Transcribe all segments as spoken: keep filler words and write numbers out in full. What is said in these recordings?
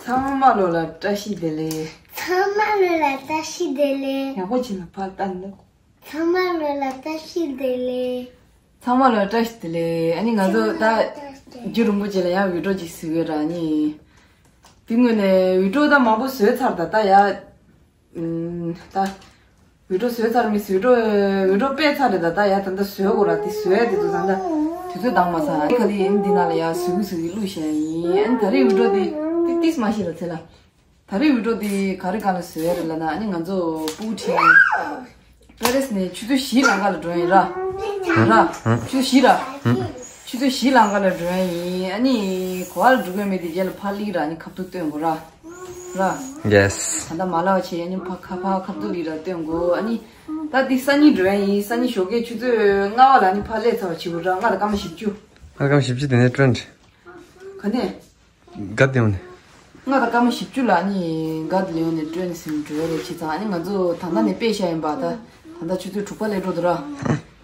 ཚང་མ་ལོ་ལ་བཀྲ་ཤིས་བདེ་ལེགས། ཚང་མ་ལོ་ལ་བཀྲ་ཤིས་བདེ་ལེགས། ཡག་པོ་བྱས་ན་ཕར་ལྟ་ནི། ཚང་མ་ལོ་ལ་བཀྲ་ཤིས་བདེ་ལེགས། ཚང་མ་ལོ་ལ་བཀྲ་ཤིས་བདེ་ལེགས། ཨ་ནི་ང་ཚོ་ད་རྒྱུན་རིང་པོ་རྗེས་ལ་ཡང་བི་ཌིའོ་ཅིག་བཟོས་ཡོད་ར། ཨ་ནི་དེ་སྔོན་ནས་བི་ཌིའོ་ད་མང་པོ་བཟོས་ཚར། ད་ད་ཡ། ཨུམ། ད་བི་ཌིའོ་བཟོས་ཚར་མི་བཟོས། བི་ཌིའོ་བི་ཌིའོ་སྤེལ་ཚར་རེད། ད་ད་ཡ་ད་ད་བཟོས་དགོས་ར། དེ་བཟོས་ཡ་དེ་ཚོ་ད་ད་དུས་ཚོད་འདང་མ་ཚར། ཨ་ནི་ག་ལེ་ཡིན་འདི་ན་ལ་ཡ་བཟོས་གི་བཟོས་གི་བླུགས་བཞག་ཡིན། ཨ་ནི་ད་རེས་བི་ཌིའོ་དེ་ཏིག་ཏིག་མ་ཤེས་ལ་ཚེ་ལ། ད་རེས་བི་ཌིའོ་འདི་ག་རེ་སྒང་ལ་བཟོས་ཡ་རེད་ལབ་ན། ཨ་ནི་ང་ཚོ་སྤུ་གུ་ཁྲིད་པེ་རིས་ནས་ཆུ་ཚོད་བཞི་ལམ་ཁ་ལ་འགྲོ་ཡིན་ར། ར། ཆུ་ཚོད་བཞི་ར། ཆུ་ཚོད་བཞི་ལམ་ཁ་ལ་འགྲོ་ཡ་ཡིན། ཨ་ནི་ག་པར་འགྲོ་གི་ཡོད་མེད་དེ་རྗེས་ལ་ཕར་སླེབས་ར། ཨ་ནི་ཁ་ཐུག་སྟོན་དགོས་ར། ར། ཡེས། ད་ལྟ་མ་ལབ་བྱས། ཨ་ནི་ཕར་ཁ་ཕར་ཁ་ཐུག་སླེབས་ར་སྟོན་དགོས། ཨ་ནི་ད་འདི་སང་ཉིན་འགྲོ་ཡ་ཡིན། སང་ཉིན་ཞོགས་ཀས་ཆུ་ཚོད་ལྔ་པ་ལ་ཨ་ནི་ཕར་སླེབས་ཚར་བ་བྱེད་དགོས་ར། ལྔ་དང་སྐར་མ་བཞི་བཅུ། ལྔ་དང་སྐར་མ་བཞི་བཅུ་དེ་ནས་ཊེན་རེད། ག་ནས། ག་དེ་ཡོང་ནས། ལྔ་དང་སྐར་མ་བཞི་བཅུ་ལ་ཨ་ནི་ག་དེ་ལ་ཡོང་ནས་ཊེན་ཟིན་འགྲོ་ཡ་རེད། བྱས་ཙང་ཨ་ནི་ང་ཚོ་ད་ལྟ་ནས་སྤེལ་བཞག་ཡིན་པ། ད་ད་ལྟ་ཆུ་ཚོད་དྲུག་པ་སླེབས་འགྲོ་འདུག་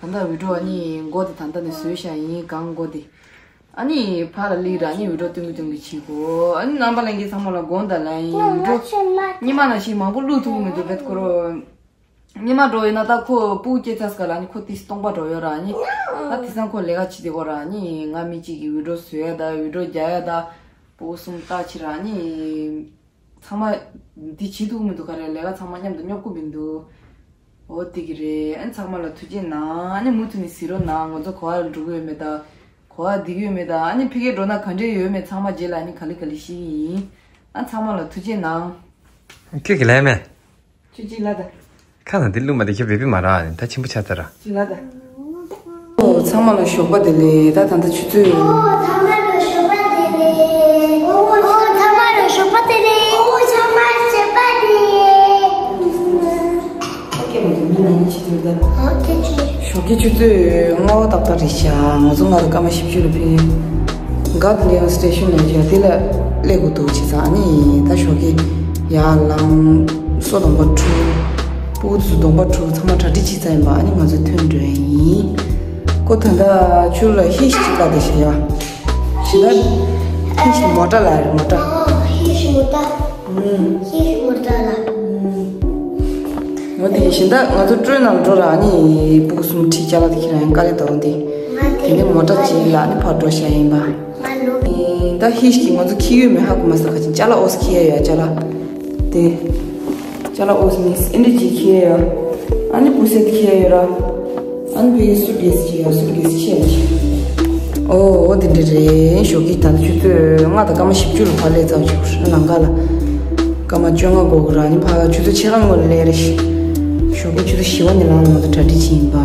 ར། ད་ལྟ་བི་ཌིའོ་ཨ་ནི་མགོ་དེ་ད་ལྟ་ནས་བཟོས་བཞག་ཡིན། གང་མགོ་དེ། ཨ་ནི་ཕར་ལ་སླེབས་ར། ཨ་ནི་བི་ཌིའོ་སྟོན་གི་སྟོན་གི་བྱེད་དགོས། ཨ་ནི་རྣམ་པ་ལྷན་རྒྱས་ཚང་མ་ལ་དགོངས་དག་ལ་ཡིན། བི་ཌིའོ་སྔོན་མ་ནང་བཞིན་མང་པོ་བླུགས་ཐུབ་ཀྱི་མི་འདུག་བེད་ཁོ་རོ། ཉི་མ་འགྲོ་ཡོད་ན་ད་ཁོ་སྤུ་གུ་སྐྱེས་ཚར་སྐབས་ལ་ནི་ཁོ་ཏིས་སྟོང་པ་འགྲོ་ཡོད་ར། ནི་ད་དེང་སང་ཁོ་ལས་ཀ་བྱེད་བསྡད་ཡོད་ར། ནི་ང་མི་གཅིག་གིས་བི་ཌིའོ་བཟོ་ཡ་ད་བི་ཌིའོ་རྒྱག་ཡ་ད་སྤུ་གུ་གསུམ་ལྟ་བྱེད་ར། ནི་ཚང་མ་འདི་བྱེད་ཐུབ་ཀྱི་མི་འདུག་ག་རེ། ལས་ཀ་ཚང་མ་མཉམ་དུ་སྙོབ་ཀྱི་མི་འདུག་འོ་དེ་གི་རེད། ཨ་ཚང་མ་ལ་ཐུགས་རྗེ་གནང་། ཨ་ནི་མུ་མཐུད་ནས་གཟིགས་རོགས་གནང་། ང་ཚོ་ག་པར་འགྲོ་གི་ཡོད་མེད་ད། ག་པར་བསྡད་ཀྱི་ཡོད་མེད་ད། ཨ་ནི་ཕ་གིར་འགྲོ་ན་ག་འདྲས་ཡོད་མེད་ཚང་མ་རྗེས་ལ་ཨ་ནི་ག་ལེ་ག་ལེ་ཤེས་ཀྱི་ཡིན། ཨ་ཚང་མ་ལ་ཐུགས་རྗེ་གནང་། ཁྱོད་ཀྱིས་ལབ་མེད། ཁྱོད་ཀྱིས་ལབ་ད། ཁ་ནང་དེ་བླུགས་མ་དེ་ཁྱོད་བེ་བི་མ་རག་ནི་ད་ཆེན་པོ་ཆགས་ཚར་ར། ཁྱོད་ལབ་ད། ཨོ་ཚང་མ་ལ་ཞོགས་པ་བདེ་ལེགས། ད་ད་ལྟ་ཆུ་ཚོད། ཨོ་ཚང་མ་ལ་ཞོགས་པ་བདེ་ལེགས། ཨོ་ཚང་མ་ལ་ཞོགས་པ་བདེ་ལེགས། ཨོ་ཚང་མ་ལ་ཞོགས་པ་བདེ་ལེགས། ཨོ་ཁེ་མ་གི་མི་ནང་ཆི་ཚོད་ད། ཨོ་ཁེ་ཆི། ཞོགས་ཀའི་ཆུ་ཚོད་ལྔ་པ་ཏག་ཏག་རེད་ཤག་ང་ཚོ་ལྔ་དང་སྐར་མ་བཞི་བཅུ་ལ་ཕེབས། ག་ལེ་ཡོང་སི་ཊེ་ཤོན་ལ་ཡོད་དེ་ལ་སླེབས་དགོས་འདུག་བྱས་ཙང་ཨ་ནི་ད་ཞོགས་ཀའི་ཡར་ལངས། སོ་གདོང་པ་འཁྲུ། སྤུ་གུ་ཚོ་གདོང་པ་འཁྲུ། ཚང་མ་གྲ་སྒྲིག་བྱས་ཚར་ཡིན་པ། ཨ་ནི་ང་ཚོ་ཐོན་འགྲོ་ཡ་ཡིན། ཁོ་ད་ལྟ་ཆུ་ལ་ཧི་ཤི་ཅིག་བཏགས་བསྡད་ཤག་ཡ། ཞེ་ད། ཧི་ཤི་མོ་ཊ་ལ་རེད། མོ་ཊ། ཧི་ཤི་མོ་ཊ། ཧི་ཤི་མོ་ཊ་ལ། འོ་དེ་གཞན་དག་ང་ཚོ་ཊེན་ནང་འགྲོ་ར། ཨ་ནི་སྤུ་གུ་གསུམ་ཁྲིད་ཅ་ལག་དེ་ཁྱེར་ར་ཡང་དཀའ་ལས་འདུག་འདི། དེ་ནས་མོ་ཊ་གཅིག་ལ་ཨ་ནི་ཕར་འགྲོ་བཞག་ཡིན་པ། ད་ཧི་ཤི་གི་ང་ཚོ་འཁྱེར་ཡོད་མེད་ཧ་གོ་མ་སོང་། ཁ་ཅིག་ཅ་ལག་ཨོ་སི་འཁྱེར་ཡ། ཅ་ལག་དེ། ཅ་ལག་ཨོ་སི་ནི་ཨེ་འདྲ་ཅིག་འཁྱེར་ཡ། ཨ་ནི་པུ་སེ་འཁྱེར་ཡ་ཡོད་ར། ཨ་ནི་བེ་སུ་གེ་སི་ཅིག་ཡ། སུ་གེ་སི་ཆེ་ཡ་ཅིག་ཨོ་འོ་དེ་འདྲ་རེད། ཞོགས་ཀྱི་ད་ལྟ་ཆུ་ཚོད་ལྔ་དང་སྐར་མ་བཞི་བཅུ་ལ་ཕར་སླེབས་ཚར་བ་ཅིག་ལམ་ཁ་ལ། སྐར་མ་བཅོ་ལྔ་འགོར་གི་ར། ཨ་ནི་ཕར་ཆུ་ཚོད་ཕྱེད་ཀ་སྔོན་ལ་སླེབས་རེད། ཞོགས་ཀྱི་ཆུ་ཚོད་བཞི་པ་ནས་ལངས་ལ་ང་ཚོ་གྲ་སྒྲིག་བྱེད་ཡིན་པ།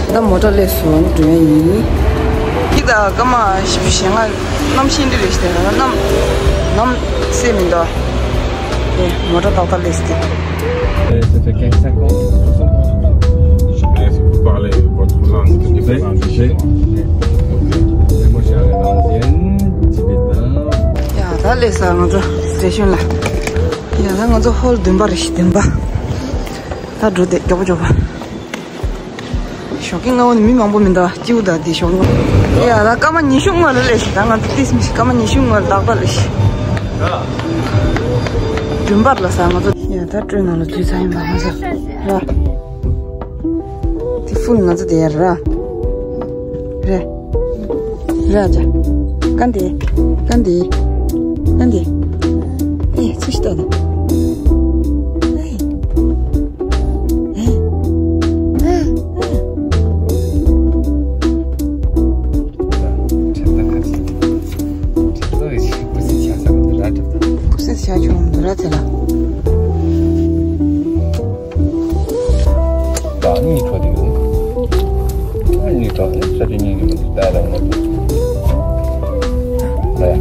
ད་མོ་ཊ་སླེབས་སོང་། འགྲོ་ཡ་ཡིན། ཡིག་ད་སྐར་མ་བཞི་བཅུ་ཞེ་ལྔ། གནམ་གཤིས་འདི་རེད་ཤག་གནམ། གནམ་སེ་མི་འདུག་ཨེ་མོ་ཊ་ཏག་ཏག་སླེབས་ཏེ། Euh, ça fait quinze cinquante, soixante pour cent. Je sais pas si vous parlez votre langue de différence. Oui, je sais. Ok. Mais moi, j'ai la langue indienne, tibétain. ཡ་ད་སླེབས་སོང་ང་ཚོ་སི་ཊེ་ཤོན་ལ། ཡ་ད་ང་ཚོ་ཧོལ་བདུན་པ་རེད་ཤག་བདུན་པ། ད་འགྲོ་བསྡད། མགྱོགས་པོ་མགྱོགས་པོ། ཞོགས་ཀའི་སྔ་པོ་ནས་མི་མང་པོ་མི་འདུག་སྐྱིད་པོ་འདུག་འདི་ཞོགས་སྔ་པོ། ཡ་ད་སྐར་མ་ཉི་ཤུ་སྔོན་ལ་སླེབས་ཤག་ད་ང་ཚོ་ཏིས་མི་ཤེས། སྐར་མ་ཉི་ཤུ་སྔོན་ལ་ཏག་ཏག་སླེབས་ཤག་བདུན་པ་ལ་ས་ང་ཚོ། ཡ་ད་ཊེན་ནང་ལ་འཛུལ་ཚར་ཡིན་པ། ང་ཚོ་ར། དེ་ཧྥུལ་ང་ཚོ་དེ་ཡ་ར། རེད། ར་ཅག་ཀ་འདི། ཀ་འདི། ཀ་འདི། ཨེ་ཚུར་ཤོག་ད། ཨེ། ཨེ། ཨེ། ཨེ། སྤུ་སེ་བྱ་ཆོག་མི་འདུག་ར་དེ་ལ། ད་གཉིད་ཁུག་དེ་ཡོད། གཉིད་ཁུག་ནི་ས་ཆ་གཉིས་ཀྱི་མི་འདུག་ད་རང་ངོ་། ད་ཡ།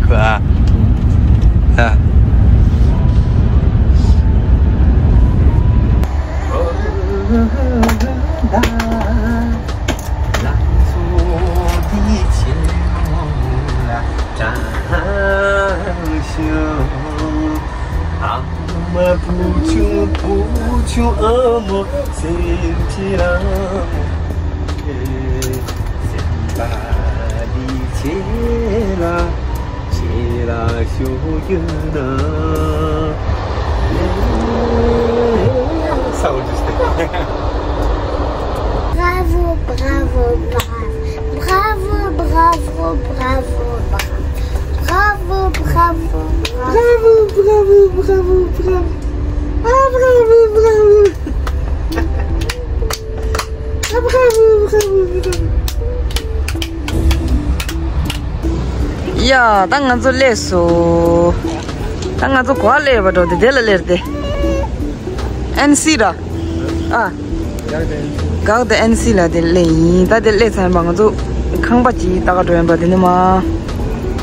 ཨ། Bravo, bravo, bravo. Bravo, bravo, bravo, bravo. Bravo, bravo, bravo. Bravo, bravo, bravo, bravo. Ah, bravo, bravo. Ah, bravo, bravo, bravo. ཡ། ད་ང་ཚོ་སླེབས་སོང་། ད་ང་ཚོ་ག་པར་སླེབས་པ་འགྲོ་དེ། དེ་ལ་སླེབས་ཏེ། ཨེན་སི་ར། ཨ། གག་དེ་ཨེན་སི་ལ་དེ་སླེབས་ཡིན། ད་དེ་སླེབས་ཚར་ཡིན་པ། ང་ཚོ་ཁང་པ་ཅིག་ལྟ་ག་འགྲོ་ཡིན་པ། དེ་ནས་མ།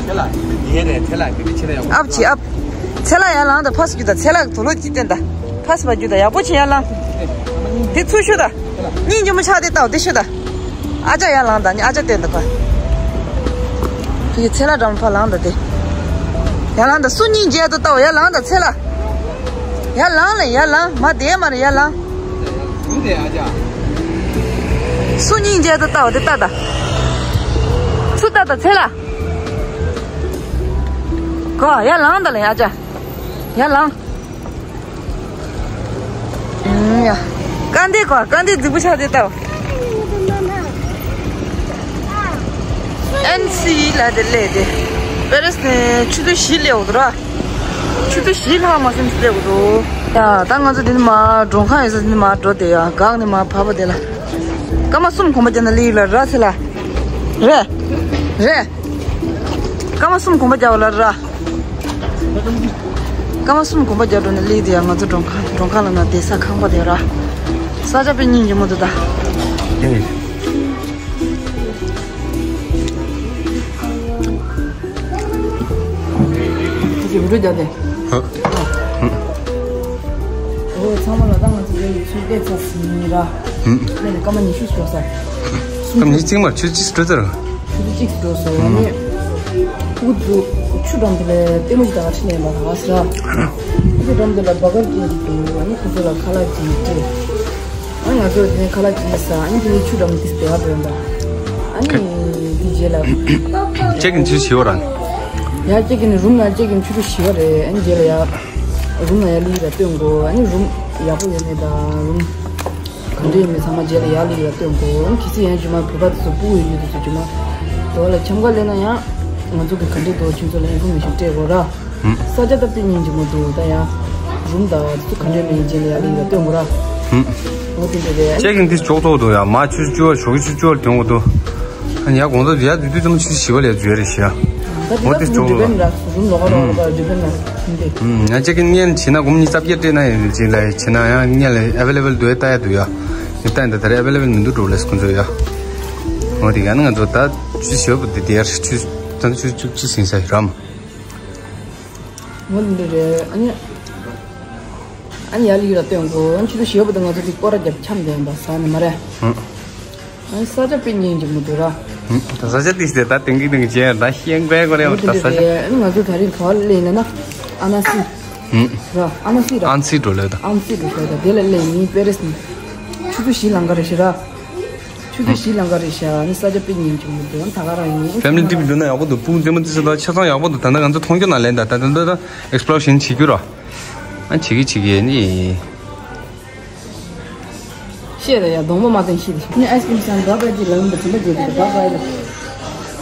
ཚེ་ལ་དེ་ཡིན་རེད། ཚེ་ལ་དེ་དེ་ཕྱི་ལ་ཡོང་། ཨབ་ཅི་ཨབ། ཚེ་ལ་ཡར་ལངས་དང་། ཕ་སི་རྒྱུ་དང་། ཚེ་ལ་དུག་ལོག་ཅིག་སྟོན་དང་། ཕ་སི་བ་རྒྱུ་དང་། ཡག་པོ་བྱེད། ཡར་ལངས། དེ་ཚུར་ཤོག་དང་། སྙིང་རྗེ་མོ་ཆགས་དེ་ལྟ་བ་དེ་ཤོག་དང་། ཨ་ཅག་ཡར་ལངས་དང་། ཨ་ཅག་སྟོན་དང་། ཁོ་ཕ་གི་ཚེ་ལ་འགྲམ་ཕར་ལངས་དང་། དེ་ཡར་ལངས་དང་། སུ་སྙིང་རྗེ་དུ་ལྟ་བ། ཡར་ལངས་དང་། ཚེ་ལ་ཡར་ལངས་ལེ། ཡར་ལངས། མ་བསྡད་མ་རེད། ཡར་ལངས། སུ་སྙིང་རྗེ་དུ་ལྟ་བ་དེ་ལྟ་དང་། སུ་ལྟ་དང་། ཚེ་ལ། གོ། ཡར་ལངས་དང་ལེ། ཨ་ཅག་ཡར་ལངས། ཡ། སྐར་འདི་གོ། སྐར་འདི་རྫིག་པོ་ཆགས་དེ་ལྟ་བ། ཨེན་སི་ལ་དེ་སླེབས་ཏེ། པེ་རེ་སི་ནས་ཆུ་ཚོད་བཞི་སླེབས་འདུག་ར། ཆུ་ཚོད་བཞི་ལྷག་མ་ཟིན་སླེབས་འདུག་ཡ། ད་ང་ཚོ་འདི་ནས་མར་མགྲོན་ཁང་ཡོད་ས་འདི་ནས་མར་འགྲོ་དེ་ཡ། གག་ནས་མར་བབས་པ་དེ་ལ། སྐར་མ་གསུམ་གོམ་པ་རྒྱབ་ན་སླེབས་ལ་ར། ཚེ་ལ། རེད། རེད། སྐར་མ་གསུམ་གོམ་པ་རྒྱབ་ལ་ར། སྐར་མ་གསུམ་གོམ་པ་རྒྱབ་འགྲོ་ནས་སླེབས་དེ་ཡ། ང་ཚོ་མགྲོན་ཁང་། མགྲོན་ཁང་ལ་ན་བསྡད་ས་ཁང་པ་དེ་ར། ས་ཆ་དཔེ་སྙིང་རྗེ་མོ་འདུག་ད། ཡིན། དེ་བི་ཌིའོ་རྒྱག་དེ། ཧ། ཨོ། ཚང་མ་ལ་ད་ང་ཚོ་དེ་ཚུར་བལྟས་ཚར་ཟིན་ར། ཨ་ནི་སྐར་མ་ཉི་ཤུ་འགྲོ་ས། སྐར་མ་ཉི་ཤུ་གཅིག་མར་ཆུ་གཅིག་འགྲོ་ཚར། ཆུ་ཚོད་གཅིག་འགྲོ་སོང་། ཨ་ནི་ཕྲུ་གུ་ཚོ་ཆུ་འགྲམ་དེ་ལ་ལྟད་མོ་ཞིག་ལྟ་ག་ཕྱིན་ནས་མ་ལྷག་ཟེར། ཆུ་འགྲམ་དེ་ལ་སྦ་གར་ཅན་ཞིག་འདུག་ཨ་ནི་ཁོ་ཚོ་ལ་ཁ་ལག་ཅིག་སྤྲད། ཨ་ནི་ང་ཚོ་དེ་ནས་ཁ་ལག་ཅིག་ཟ། ཨ་ནི་དེ་ནས་ཆུ་འགྲམ་དེ་བདེ་བ་འགྲོ་ཡིན་པ། ཨ་ནི་དེ་རྗེས་ལ། ཅེག་ཨིན་ཆུ་ཞི་བ་རང་། ཡ། ཅེག་ཨིན་རུམ་ལ་ཅེག་ཨིན་ཆུ་ཚོད་བཞི་པ་རེད། ཨ་ནི་རྗེས་ལ་ཡ། རུམ་ལ་ཡ་ལི་ལ་སྟོན་དགོས། ཨ་ནི་རུམ་ཡག་པོ་ཡོད་མེད་དང་། རུམ་ག་འདྲ་ཡོད་མེད་ཚང་མ་རྗེས་ལ་ཡར་ལི་ལ་སྟོན་དགོས། ཨ་ནི་གལ་སྲིད་ཡང་རྗེས་མ་བོད་པ་དེ་ཚོ་སྤུ་གུ་ཡོད་མཁན་དེ་ཚོ་རྗེས་མ་དེ་བ་ལ་འཆམ་ག་སླེབས་ན་ཡང་། ང་ཚོ་གི་ག་འདྲ་འདུག་ཁྱོད་ཚོ་ལ་ཨིན་ཕོར་མེ་ཤོན་སྤྲད་དགོས་ར། ཨུམ། ས་ཆ་ད་དཔེ་སྙིང་རྗེ་མོ་འདུག་ད་ཡང་རུམ་དང་དེ་ཚོ་ག་འདྲ་མེད་རྗེས་ལ་ཡར་ལི་ལ་སྟོན་དགོས་ར། ཨུམ། འོ་དེ་འདྲ་རེད། ཅེག་ཨིན་དེ་ཅོག་ཐོག་འདུག་ཡ། མ་ཆུ་ཚོད་བཅུ་པ། ཞོགས་ཀྱི་ཆུ་ཚོད་བཅུ་པ་ལ་ཐོན་དགོས་འདུག་ཨ་ནི་ཡ་དགོང་དག་ཡ་དུས་དུས་ཙམ་ཆུ་ཚོད་བཞི་པ་ལ་འཛུལ་རེད་ཤག་འོ་དེ་ཅོག་ལ། རུམ་ལོགས་ཀ་ལོགས་ཀ་འདི་འདྲ་ན་འདི། ཨུམ། ང་ཅེག་ཨིན་སྔོན་བྱས་ན་སྒོར་མོ་ཉིས་རྩ་བརྒྱད་སྤྲད་ན་ཡང་ཅིག་ལ་བྱས་ན་ཡང་སྔོན་ལ་ཨེ་ཝེ་ལེ་བལ་འདུག་ལྟ་ཡ་འདུག་ཡ། ངས་ལྟ་ཡིན་ད། ད་རེས་ཨེ་ཝེ་ལེ་བལ་མི་འདུག་འགྲོ་ལས་ཁོང་ཚོ་ཡ། འོ་དེ་ཡང་ན་ང་ཚོ་ད་ཆུ་ཚོད་བཞི་པ་དེ་དེར་ཆུ་ད་ཆུ་ཚོད་བཅུ་གཅིག་ཟིན་ས་ཡོད་རམ། འོ་འདི་འདྲ་རེད། ཨ་ནི། ཨ་ནི་ཡར་ལི་ལ་སྟོན་དགོས། ཨ་ནི་ཆུ་ཚོད་བཞི་པ་དང་ང་ཚོ་དེ་སྐོར་ར་རྒྱབ་འཆམ་བསྡད་ཡིན་པ་ཟ་ནི་མ་རེད། ཨུམ། ཨ་ནི་ས་ཆ་དཔེ་སྙིང་རྗེ་མོ་འདུག་ར། ཨུམ། ད་ས་ཆ་དེ་ཟེར་ད་དེང་གི་དེང་གི་བྱས་ད་ཤེས་དགོས་དགོས་རེད། ད་ས་ཆ། ཨ་ནི་ང་ཚོ་ད་རིང་ག་པར་སླེབས་ན་ན། ཨ་ན་སི། ཨུམ། ར། ཨ་ན་སི་ར། ཨན་སི་འགྲོ་ལེ་ད། ཨན་སི་འགྲོ་ལེ་ད། དེ་ལ་སླེབས་ཡིན། པེ་རེ་སི་ནས། ཆུ་ཚོད་བཞི་ལང་ག་རེད་ཤག་ར། ཆུ་ཚོད་བཞི་ལང་ག་རེད་ཤག་ཨ་ནི་ས་ཆ་དཔེ་སྙིང་རྗེ་མོ་འདུག་ད་ག་རང་ཡིན། ཕེ་མི་ལི་ཊིབ་འགྲོ་ན་ཡག་པོ་འདུག་སྤུ་གུ་ལྟད་མོ་ལྟ་ས་ད་ཆ་ཚང་ཡག་པོ་འདུག་ད་ལྟ་ང་ཚོ་མཐོང་རྒྱུ་ན་ལེན་ད། ད་ད་ད་ད་ཨེག་སི་པི་ལོར་ཤེས་བྱེད་རྒྱུ་ར། ཨ་བྱེད་ཀྱི་བྱེད་ཀྱི་ནི། ཤེས་རེད་ཡ། གདོང་པ་མ་བསྟན་ཤེས་རེད། ནི་ཨའི་སི་ཀྲིམ་སང་བྷའི་བྷའི་ཅིག་ལབ་ཡིན་པ་དེ་འདྲ་བརྗོད་དེ། བྷའི་བྷའི་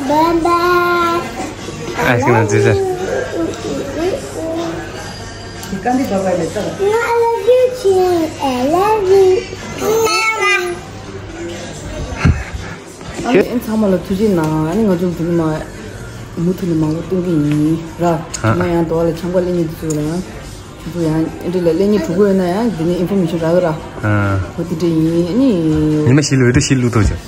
ལབ། བྷའི་བྷའི། ཨའི་སི་ཀྲིམ་ལ་ཅི་ཟེར། དེ་ག་འདི་བྷའི་བྷའི་ལབ་ཙང་། I love you too. I love you. ཨ་ནི་ཚང་མ་ལ་ཐུགས་རྗེ་གནང་། ཨ་ནི་ང་ཚོ་འདི་ནས་མ་མུ་མཐུད་ནས་མང་པོ་གཏོང་གི་ཡིན་ར། ཨ། ང་ཡང་དོ་བ་ལ་འཆམ་ག་སླེབས་མཁན་དེ་ཚོ་ལ་ཡང་། ཁྱེད་ཚོ་ཡང་ཨེ་འདྲ་ལ་སླེབས་མཁན་གྲོགས་པོ་ཡོད་ན་ཡང་འདི་ནས་ཨིན་ཕོར་མེ་ཤོན་རག་གི་ར། ཨ། འོ་དེ་འདྲ་ཡིན། ཨ་ནི། ཉི་མ་བཞི་ལ་འོས་བསྡུ་བཞི་བླུག་ཐུབ་ཅིང་།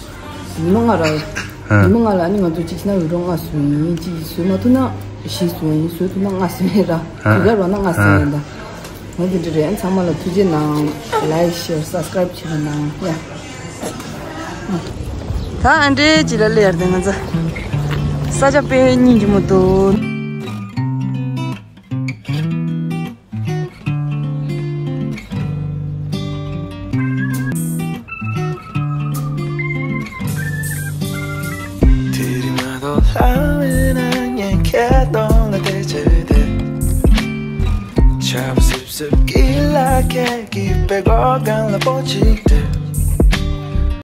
ཉི་མ་ལྔ་ར། ཨ། ཉི་མ་ལྔ་ལ་ཨ་ནི་ང་ཚོ་གཅིག་བྱས་ན་འོས་སྒྲུང་ལྔ་བཟོས་ཡིན། གཅིག་བཟོས་མ་ཐུབ་ན། གཞི་བཟོས་ནི་བཟོས་ཐུབ་ན་ང་སེམས་ཡིན་ར། ཨ། དུས་ཀ་རོ་ན་ང་སེམས་ཡིན་ད། ང་འདི་འདྲ་རེད། ཚང་མ་ལ་ཐུགས་རྗེ་གནང་། ལའིཀ་ཤེར་སབ་སི་ཀ་རའིབ་བྱེད་རོགས་གནང་ཡ། ད་ཨ་འདྲེ་ཅི་ལ་ལེར་དེ་ང་ཚོ་ས་ཆ་དཔེ་སྙིང་རྗེ་མོ་འདུག་དེ་རིང་ང་དང་ལྷ་བའི་ན་ངས་ཁྱེད་དང་ལ་བལྟས་བྱས་ཏེ། ཆར་པ་སིབ་སིབ་ཀྱི་ལ་ཁད་ཀྱི་པད་གོག་སྒང་ལ་པོ་ཅིག་སྟེར།